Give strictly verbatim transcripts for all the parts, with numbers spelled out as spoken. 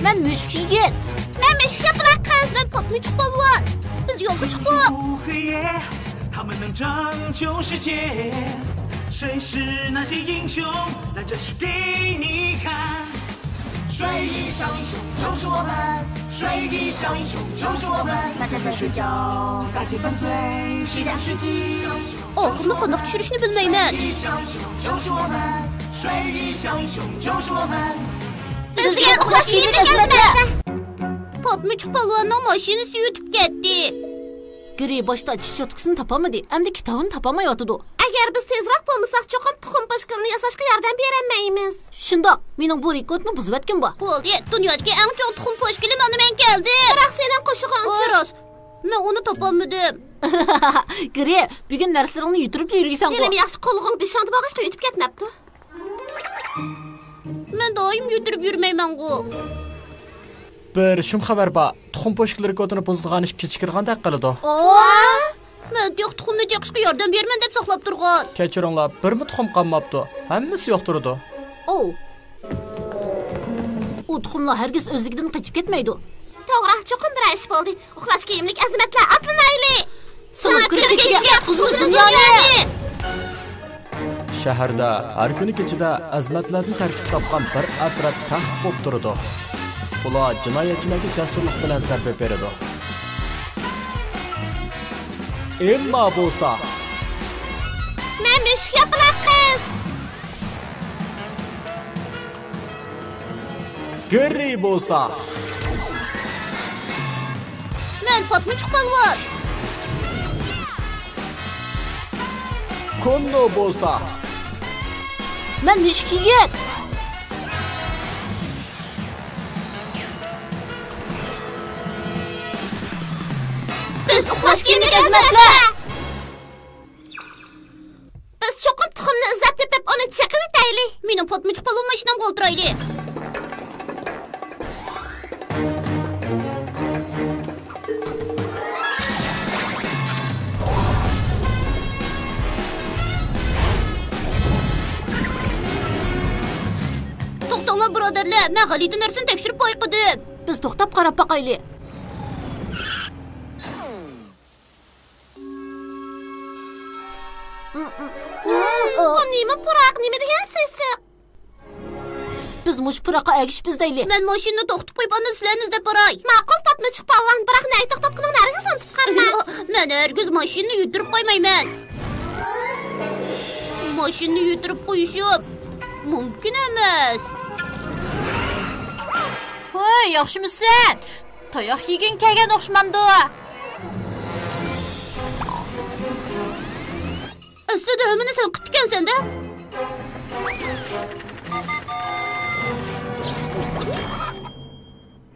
مەن مۈشۈك يىگىت. مەن مۈشۈك ياپىلاق قىز. مەن پاتمىچۇق پالۋان. بىز يولغا چىقتۇق. 他们能拯救世界，谁是那些英雄？来，展示给你看。水翼小英雄就是我们，水翼小英雄就是我们。大家在睡觉，该起粉碎，是想世纪。 ئاخىرىنى قانداق چۈشۈرۈشنى بىلمەيمەن. بىز دېگەن ئۇخلاش كىيىمى ئەمەس. پاتمىچۇق پالۋاننىڭ ماشىنىسى يۈتۈپ كەتتى. گىرى باشتا چېچوتكىسىنى تاپالمىدى، ئەمدى كىتابىنى تاپالمايۋاتىدۇ. ئەگەر بىز تېزراق بولمىساق، چوقۇم تۇخۇم پوشكىلىنى ياساشقا ياردەم بېرەلمەيمىز. شۇنداق، مېنىڭ بۇ رېكورتنى بۇزۇۋەتكىن بار. بولدى، دۇنيادىكى ئەڭ چوڭ تۇخۇم پوشكىلى مانا مەن كەلدىم. بىراق سېنىڭ قوشۇقۇڭچۇ؟ ئۇ راست، مەن ئۇنى تاپالمىدىم. گىرى، بۈگۈن نەرسىلىرىڭنى يۈتۈرۈپلا يۈرگۈسەنغۇ؟ ھېلىمۇ ياخشى، قولىقىڭ بېشىڭدا بولغاچقا يۈتۈپ كەتمەپتۇ. مەن دائىم يۈتۈرۈپ يۈرمەيمەنغۇ. بىر شۇم خەۋەر بار. تۇخۇم پوشكىلى رېكورتىنى بۇزىدىغان ئىش كېچىكىدىغاندەك قىلىدۇ. ۋا! مەن تېخى تۇخۇمنى چېقىشقا ياردەم بېرىمەن دەپ ساقلاپ تۇرغان. كەچۈرۈڭلار، بىرمۇ تۇخۇم قالماپتۇ. ھەممىسى يوق تۇرىدۇ. ئوۋ. ئۇ تۇخۇملار ھەرگىز ئۆزلۈكىدىن قېچىپ كەتمەيدۇ. توغرا، چوقۇم بىرەر ئىش بولدى. ئۇخلاش كىيىملىك ئەزىمەتلەر، ئاتلىنايلى! سىڭىپ كىرگۈچىگە قۇتقۇزىمىز دۇنيانى! شەھەردە ھەر كۈنى كېچىدە ئەزىمەتلەردىن تەركىب تاپقان بىر ئەترەت تەخت بولۇپ تۇرىدۇ. ئۇلار جىنايەتچىلەرگە جەسۇرلۇق بىلەن زەربە بېرىدۇ. ئېمما بولسا، مەن مۈشۈك ياپىلاق قىز. گېررى بولسا، مەن پاتمىچۇق پالۋان. كوننو بولسا، مەن مۈشۈك يىگىت. بىز ئۇخلاش كىيىملىك ئەزىمەتلەر. بىز چوقۇم تۇخۇمنى ئىزدەپ تېپىپ، ئۇنى چېقىۋېتەيلى. مېنىڭ پاتمىچۇق پالۋان ماشىنامغا ئولتۇرايلى. توختاڭلار، بۇرادەرلەر، مەن غەلىتە نەرسىنى تەكشۈرۈپ بايقىدىم. بىز توختاپ قاراپ باقايلى. بۇ نېمە پۇراق، نېمە دېگەن سېسىق؟ بىز مۇشۇ پۇراققا ئەگىشىپ ئىزدەيلى. مەن ماشىنىنى توختىتىپ قويۇپ، ئاندىن سىلەرنى ئىزدەپ باراي. ماقۇل، پاتمىچۇق پالۋان، بىراق نەگە توختاتقىنىڭنى ھەرگىز ئۇنتۇپ قالما. مەن ھەرگىز ماشىنىنى يۈتۈرۈپ قويمايمەن. ماشىنىنى يۈتۈرۈپ قويۇشۇم مۇمكىن ئەمەس. ھوي، ياخشىمۇسەن؟ تاياق يېگۈڭ كەلگەن ئوخشىمامدۇ؟ ئەسلىدە ھەممىنى سەن قىپتىكەنسەن-دە.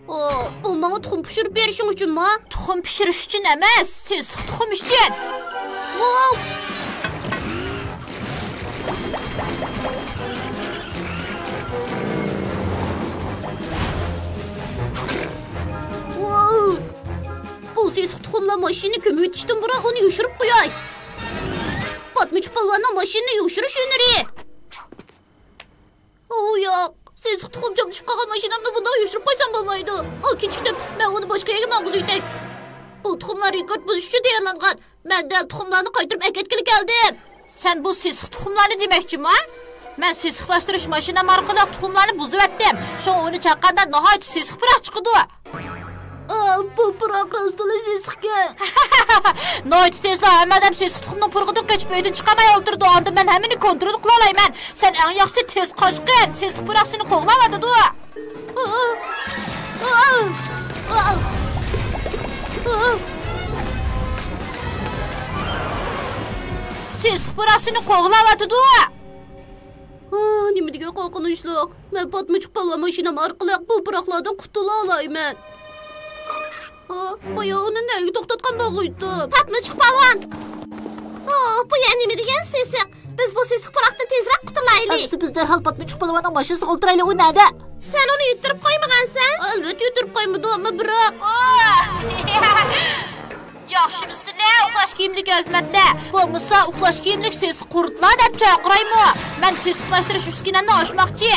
ئۇ، بۇ ماڭا تۇخۇم پىشۇرۇپ بېرىشىڭ ئۈچۈنمۇ؟ تۇخۇم پىشۇرۇش ئۈچۈن ئەمەس، سېسىق تۇخۇم ئۈچۈن. ۋاۋ! ۋاۋ! بۇ سېسىق تۇخۇملار ماشىنىنى كۆمۈۋېتىشتىن بۇرۇن ئۇنى يوشۇرۇپ قوياي. پاتمىچۇق پالۋاننىڭ ماشىنىنى يوشۇرۇش ھۈنىرى. ئۇ ياق، سېسىق تۇخۇم چاپلىشىپ قالغان ماشىنامنى بۇنداق يوشۇرۇپ قويسام بولمايدۇ. ئۇ كېچىكتىم، مەن ئۇنى باشقا يەرگە ماڭغۇزۇۋېتەي. بۇ تۇخۇملار رېكورت بۇزۇش ئۈچۈن تەييارلانغان. مەن دەل تۇخۇملارنى قايتۇرۇپ ئەكەتكىلى كەلدىم. سەن بۇ سېسىق تۇخۇملارنى دېمەكچىما؟ مەن سېسىقلاشتۇرۇش ماشىنام ئارقىلىق تۇخۇملارنى بۇزۇۋەتتىم. شۇڭا ئۇنى چاققاندا ناھايىتى سېسىق پۇراق چىقىدۇ. ئا، بۇ پۇراق راستلا سېسىقكەن. ناھايىتى تېزلا ھەممە ئادەم سېسىق تۇخۇمنىڭ پۇرىقىدىن قېچىپ ئۆيدىن چىقالماي ئولتۇرىدۇ. ئاندىن مەن ھەممىنى كونترول قىلالايمەن. سەن ئەڭ ياخشىسى تېز قاچقىن. سېسىق پۇراق سېنى قوغلاۋاتىدۇ. سېسىق پۇراق سېنى قوغلاۋاتىدۇ. ھا، نېمە دېگەن قورقۇنچلۇق. مەن پاتمىچۇق پالۋان ماشىنام ئارقىلىق بۇ پۇراقلاردىن قۇتۇلالايمەن. ھا، بايا ئۇنى نەگە توختاتقان بولغۇيتتۇم؟ پاتمىچۇق پالۋان! ھا، بۇ يەنە نېمە دېگەن سېسىق؟ بىز بۇ سېسىق پۇراقتىن تېزرەك قۇتۇلايلى. ئەمىسە بىز دەرھال پاتمىچۇق پالۋاننىڭ ماشىنىسىغا ئولتۇرايلى، ئۇ نەدە؟ سەن ئۇنى يۈتتۈرۈپ قويمىغانسەن؟ ئەلۋەتتە يۈتتۈرۈپ قويمىدىم، ئەمما بىراق. ياخشىمۇسىلەر، ئۇخلاش كىيىملىك ئەزىمەتلەر؟ بولمىسا ئۇخلاش كىيىملىك سېسىق قۇرتلار دەپ چاقىرايمۇ؟ مەن سېسىقلاشتۇرۇش ئۈسكۈنەمنى ئاچماقچى.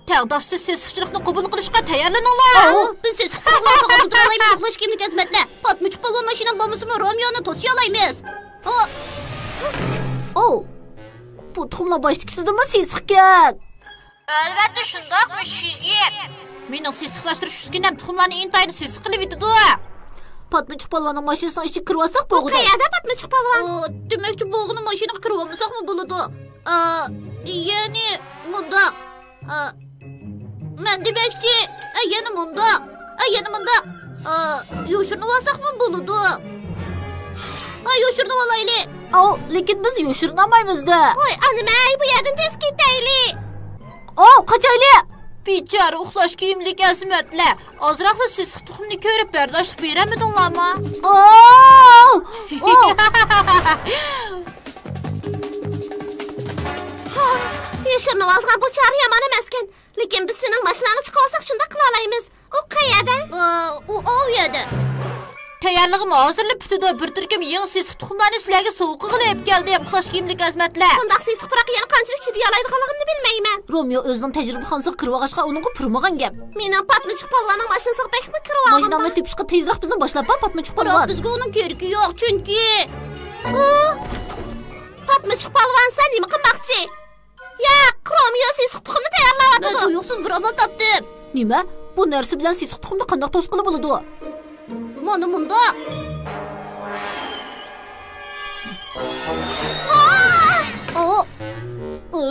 تەڭداشسىز سېسىقچىلىقنى قوبۇل قىلىشقا تەييارلىنىڭلار. ئاۋۇ، بىز سېسىق پالۋانغا ئالدىرالايمىز، ئۇخلاش كىيىملىك خىزمەتلەر. پاتمىچۇق پالۋان ماشىنام بولمىسىمۇ، رومېونى توسىيالايمىز. ئۇ، ئوۋ، بۇ تۇخۇملار باشتىكىسىدىنمۇ سېسىقكەن. ئەلۋەتتە شۇنداق، مۈشۈك يىگىت. مېنىڭ سېسىقلاشتۇرۇش ئۈسكۈنەم تۇخۇملارنى ئىنتايىن سېسىق قىلىۋېتىدۇ. پاتمىچۇق پالۋاننىڭ ماشىنىسىنىڭ ئىچىگە كىرىۋالساق بولغۇدەك. قەيەردە پاتمىچۇق پالۋان؟ ئۇ، دېمەكچى بولغىنىم ماشىنىغا كىرىۋالمىساقمۇ بولىدۇ. ئا، يەنى مۇنداق. ئا، مەن دېمەكچى، ئا، يەنە مۇنداق. ئا، يەنە مۇنداق. ئا، يوشۇرۇنۇۋالساقمۇ بولىدۇ. ئا، يوشۇرۇنۇۋالايلى. ئاۋۇ، لېكىن بىز يوشۇرۇنالمايمىز-دە. ۋاي، ئانىمەي، بۇ يەردىن تېز كېتەيلى. ئاۋۇ، قاچايلى. بىچارە ئۇخلاش كىيىملىك ئەزىمەتلەر. ئازراقلا سېسىق تۇخۇمنى كۆرۈپ بەرداشلىق بېرەلمىدىڭلارمۇ؟ ئاۋۇ! ئاۋۇ! ھا، يوشۇرۇنۇۋالىدىغان بۇ چارە يامان ئەمەسكەن. لېكىن بىز سېنىڭ ماشىناڭغا چىقىۋالساق شۇنداق قىلالايمىز. ئۇ قەيەردە؟ ئۇ، ئۇ ئاۋۇ يەردە. تەييارلىقىم ھازىرلا پۈتىدۇ. بىر تۈركۈم يېڭى سېسىق تۇخۇملارنى سىلەرگە سوۋغا قىلغىلى ئېلىپ كەلدىم، ئۇخلاش كىيىملىك ئەزىمەتلەر. بۇنداق سېسىق پۇراققا يەنە قانچىلىك چىدىيالايدىغانلىقىمنى بىلمەيمەن. رومېئو ئۆزىنىڭ تەجرىبىخانىسىغا كىرىۋالغاچقا ئۇنىڭغا پۇرىمىغان گەپ. مېنىڭ پاتمىچۇق پالۋاننىڭ ماشىنىسىغا بەكمۇ كىرىۋالغىنىم. ماشىنامنى تېپىشقا تېزراق بىزنى باشلاپ بار، پاتمىچۇق پالۋان. بىراق بىزگە ئۇنىڭ كېرىكى يوق، چۈنكى. ئۇ، پاتمىچۇق پالۋان، سەن نېمە قىلماقچى؟ ياق، رومېئو سېسىق تۇخۇمنى تەييارلاۋاتىدۇ. مەن تۇيۇقسىز بىر ئامال تاپتىم. نېمە؟ بۇ نەرسە بىلەن سېسىق تۇخۇمنى قانداق توسقىلى بولىدۇ؟ مانا مۇنداق. ئا! ئا! ئا!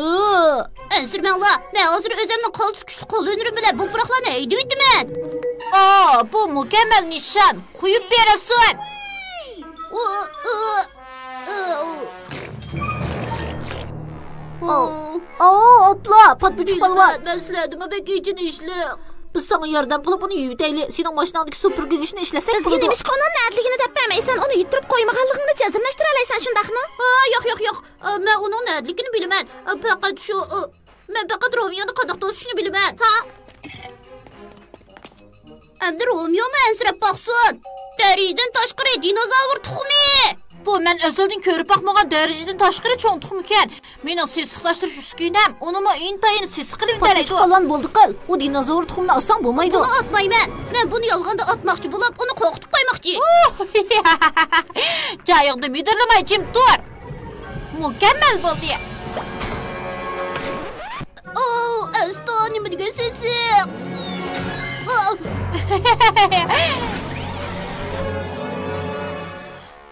ئەنسىرىمەڭلار، مەن ھازىر ئۆزۈمنىڭ قالتىس كۈچلۈك قول ھۈنىرىم بىلەن بۇ پۇراقلارنى ھەيدىۋېتىمەن. ئا، بۇ مۇكەممەل نىشان. قويۇپ بېرىلسۇن. ئۇ، ئۇ. ئاۋۇ، ئاپلا، پاتمىچۇق پالۋان. مەن سىلەردىنمۇ بەك ئېچىنىشلىق. بىز ساڭا ياردەم قىلىپ ئۇنى يۇيۇۋېتەيلى. سېنىڭ ماشىناڭدىكى سۈپۈرگۈچنى ئىشلەتسەك بولىدۇ. بىزگە نېمىشقا ئۇنىڭ نەدىلىكىنى دەپ بەرمەيسەن؟ ئۇنى يۇيدۇرۇپ قويمىغانلىقىڭنى جەزملەشتۈرەلەيسەن، شۇنداقمۇ؟ ھا، ياق، ياق، ياق. ئا، مەن ئۇنىڭ نەدىلىكىنى بىلىمەن. ئا، پەقەت شۇ، ئا، مەن پەقەت رومېونى قانداق توسۇشنى بىلىمەن. ھا. ئەمدى رومېومۇ ئەنسىرەپ باقسۇن. دەرىجىدىن تاشقىرى دىنوزاۋر تۇخۇمى! بۇ مەن ئەزەلدىن كۆرۈپ باقمىغان دەرىجىدىن تاشقىرى چوڭ تۇخۇمكەن. مېنىڭ سېسىقلاشتۇرۇش ئۈسكۈنەم ئۇنىمۇ ئىنتايىن سېسىق قىلىپ ئىنتايدۇ. پالۋان، بولدى قىل. ئۇ دىنوزاۋر تۇخۇمىنى ئاتساڭ بولمايدۇ. بۇنى ئاتمايمەن. مەن بۇنى يالغاندا ئاتماقچى بولۇپ، ئۇنى قورقۇتۇپ قويماقچى. جايىڭدا مىدىرلىماي جىم تۇر. مۇكەممەل بولدى. ئوو، ئەستا، نېمە دېگەن سېسىق. ئوو.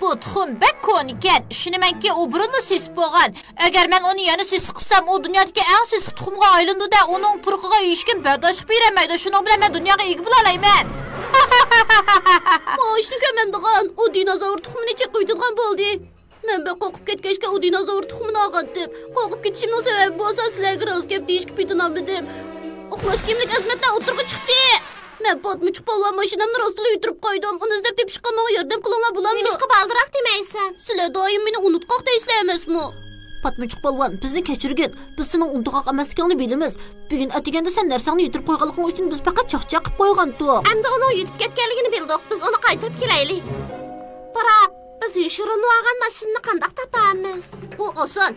بۇ تۇخۇم بەك كونىكەن. ئىشىنىمەنكى، ئۇ بۇرۇنلا سېسىق بولغان. ئەگەر مەن ئۇنى يەنە سېسىق قىلسام، ئۇ دۇنيادىكى ئەڭ سېسىق تۇخۇمغا ئايلىنىدۇ-دە، ئۇنىڭ پۇرىقىغا ھېچكىم بەرداشلىق بېرەلمەيدۇ. شۇنىڭ بىلەن مەن دۇنياغا ئىگە بولالايمەن. ماۋۇ ئىشنى كۆرمەمدىغان، ئۇ دىنوزاۋر تۇخۇمىنى چېقىۋېتىدىغان بولدى. مەن بەك قورقۇپ كەتكەچكە ئۇ دىنوزاۋر تۇخۇمىنى ئاغارتتىم. قورقۇپ كېتىشىمنىڭ سەۋەبى بولسا سىلەرگە راست گەپ دېيىشكە پېتىنالمىدىم. ئۇخلاش كىيىملىك ئەزىمەتلەر ئوتتۇرىغا چىقتى. مەن پاتمىچۇق پالۋان ماشىنامنى راستلا يۈتۈرۈپ قويدۇم. ئۇنى ئىزدەپ تېپىشقا ماڭا ياردەم قىلىڭلار بولامدۇ؟ نېمىشقا بالدۇراق دېمەيسەن؟ سىلەر دائىم مېنى ئۇنتقاق دەيسىلەر ئەمەسمۇ؟ پاتمىچۇق پالۋان، بىزنى كەچۈرگىن. بىز سېنىڭ ئۇنتقاق ئەمەسلىكىڭنى بىلىمىز. بۈگۈن ئەتىگەندە سەن نەرسەڭنى يۈتۈرۈپ قويغانلىقىڭ ئۈچۈن بىز پەقەت چاقچاق قىلىپ قويغانتۇق. ئەمدى ئۇنىڭ يۈتۈپ كەتكەنلىكىنى بىلدۇق. بىز ئۇنى قايتۇرۇپ كېلەيلى. بىراق، بىز يوشۇرۇنۇۋالغان ماشىنىنى قانداق تاپامىز؟ بۇ ئاسان.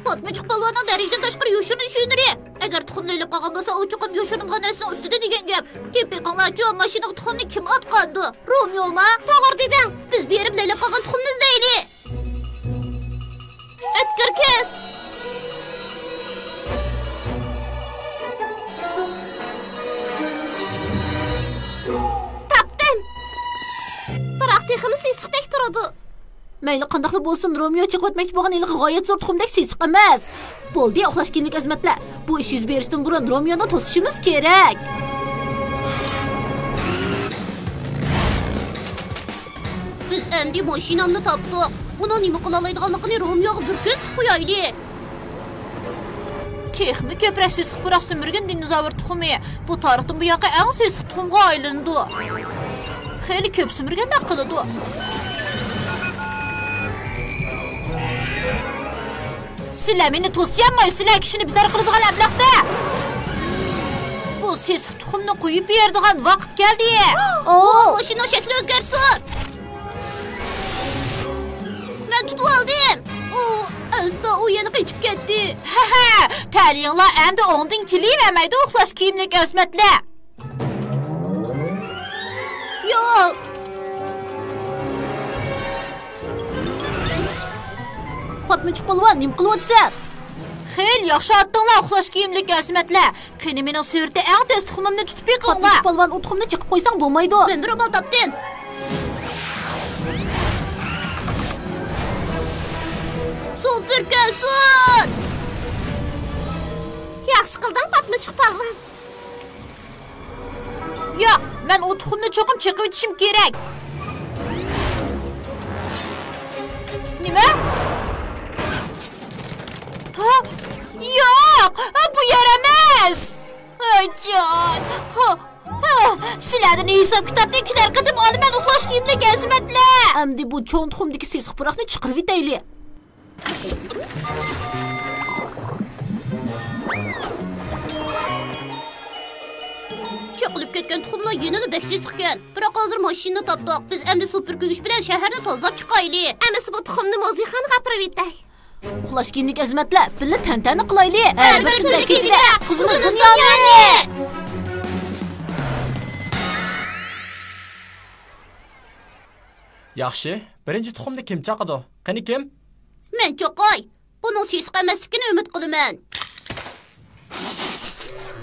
پاتمىچۇق پالۋاننىڭ دەرىجىدىن تاشقىرى يوشۇرۇنۇش ھۈنىرى. ئەگەر تۇخۇمنى ئېلىپ قالغان بولسا، ئۇ چوقۇم يوشۇرۇنغان نەرسىنىڭ ئۈستىدە دېگەن گەپ. تېپىپ بېقىڭلارچۇ، ماشىنىغا تۇخۇمنى كىم ئاتقاندۇ؟ رومېوما؟ توغرا دېدىڭ. بىز بېرىپ ئېلىپ قالغان تۇخۇمنى ئىزدەيلى. ئۆتكۈر كۆز. تاپتىم. بىراق تېخىمۇ سېسىقتەك تۇرىدۇ. مەيلى قانداقلا بولسۇن، رومېو چېقىۋەتمەكچى بولغان ھېلىقى غايەت زور تۇخۇمدەك سېسىق ئەمەس. بولدى، ئۇخلاش كىيىملىك ئەزىمەتلەر. بۇ ئىش يۈز بېرىشتىن بۇرۇن رومېونى توسۇشىمىز كېرەك. بىز ئەمدى ماشىنامنى تاپتۇق. ئۇنىڭ نېمە قىلالايدىغانلىقىنى رومېوغا بىر كۆرسىتىپ قويايلى. تېخىمۇ كۆپرەك سېسىق پۇراق سۈمۈرگىن دىنوزاۋر تۇخۇمى. بۇ تارىختىن بۇيانقى ئەڭ سېسىق تۇخۇمغا ئايلىنىدۇ. خېلى كۆپ سۈمۈرگەندەك قىلىدۇ. سىلەر مېنى توسۇيالمايسىلەر، كىشىنى بىزار قىلىدىغان ئەبلەختە. بۇ سېسىق تۇخۇمنى قويۇپ بېرىدىغان ۋاقىت كەلدى. ئوو! ماشىنىنىڭ شەكلى ئۆزگەرسۇن. مەن تۇتۇۋالدىم. ئوو! ئۇستا، ئۇ يەنە قېچىپ كەتتى. ھەھە، تەلىيىڭلار ئەمدى ئوڭدىن كېلىۋەرمەيدۇ، ئۇخلاش كىيىملىك ئۆسمەتلەر. ياق. پاتمىچۇق پالۋان، نېمە قىلىۋاتىسەن؟ خېلى ياخشى ئاتتىڭلار، ئۇخلاش كىيىملىك ئۆسمەتلەر. قېنى، مېنىڭ سۈرىتى ئەڭ تېز تۇخۇمۇمنى تۇتۇپ بېقىڭلار. پاتمىچۇق پالۋان، ئۇ تۇخۇمنى چېقىپ قويساڭ بولمايدۇ. مەن بىر ئامال تاپتىم. سۇپىر كەلسۇن! ياخشى قىلدىڭ، پاتمىچۇق پالۋان. ياق، مەن ئۇ تۇخۇمنى چوقۇم چېقىۋېتىشىم كېرەك. نېمە؟ ھا؟ ياق، بۇ يەر ئەمەس. ھايجان. ھا، ھا، سىلەردىن ھېساب-كىتابنى كېلەر قېتىم ئالىمەن، ئۇخلاش كىيىملىك ئەزىمەتلەر. ئەمدى بۇ چوڭ تۇخۇمدىكى سېسىق پۇراقنى چىقىرىۋېتەيلى. چېقىلىپ كەتكەن تۇخۇملار يەنىلا بەك سېسىقكەن. بىراق ھازىر ماشىنىنى تاپتۇق. بىز ئەمدى سۇپۈر كۆگۈچ بىلەن شەھەرنى تازىلاپ چىقايلى. ئەمىسە بۇ تۇخۇمنى مۇزېيخانىغا ئاپىرىۋېتەي. ئۇخلاش كىيىملىك ئەزىمەتلەر، بىللە تەنتەنە قىلايلى. ھەر بىر كۈندە كېچىدە قىزىمىز دۇنيانى. ياخشى، بىرىنچى تۇخۇمنى كىم چاقىدۇ؟ قېنى كىم؟ مەن چاقاي. بۇنىڭ سېسىق ئەمەسلىكىنى ئۈمىد قىلىمەن.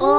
ئو.